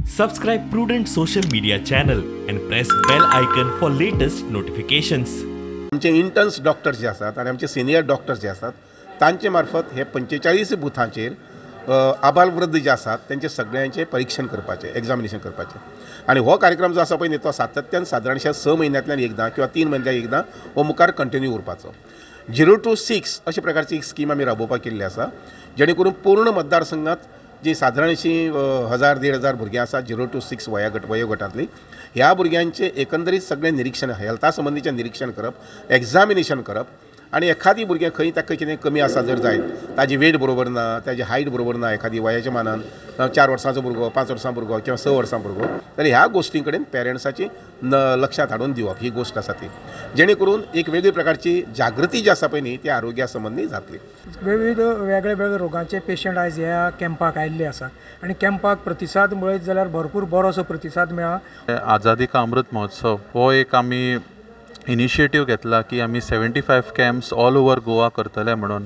Subscribe Prudent social media channel and press bell icon for latest notifications. आमचे interns doctors जे आसात आनी आमचे senior doctors जे आसात तांचे मार्फत हे 45 बुथांचेर आबाल वृद्ध जे आसात तेंचे सगळ्यांचें परिक्षण करपाचें, एग्जामिनेशन करपाचें. आनी हो कार्यक्रम जो आसा पळय न्ही, तो सातत्यान सादारणशा 6 म्हयन्यांतल्यान एकदां किंवा 3 म्हयन्यांतल्यान एकदां हो मुखार कंटिन्यू उरपाचो. 0 to 6 अशे प्रकारची एक स्कीम आमी राबोवपाक केल्ली आसा, जेणे करून पूर्ण मतदारसंघात जी सादारणशी 1000 1500 भुरगीं आसात 0 to 6 वयोगटांतली, ह्या भुरग्यांचें एकंदरीत सगळें निरिक्षण, हेल्था संबंदीचें निरिक्षण करप, एग्जामिनेशन करप आनी एखादी भुरगें खंय ताका कितें कमी आसा जर जायत, ताजी वेट बरोबर ना, ताजी हायट बरोबर ना, एखादी वयाच्या मानान 4 वर्सांचो भुरगो, 5 वर्सां भुरगो किंवा 6 वर्सां भुरगो, जाल्यार ह्या गोश्टी कडेन पेरंट्साची लक्षात हाडून दिवप ही गोश्ट आसा ती, जेणे करून एक वेगळी प्रकारची जागृती जी आसा पळय न्ही ती आरोग्या संबंदी जातली. विविध वेगळे वेगळे रोगांचे पेशंट आयज ह्या कॅम्पाक आयिल्ले आसात आनी कॅम्पाक प्रतिसाद पळयत जाल्यार भरपूर बरोसो प्रतिसाद मेळ्ळा. आझादी का अमृत महोत्सव हो एक आमी इनिशिएटीव घेतला की आमी 75 कॅम्प्स ऑल ओवर गोवा करतले म्हणून.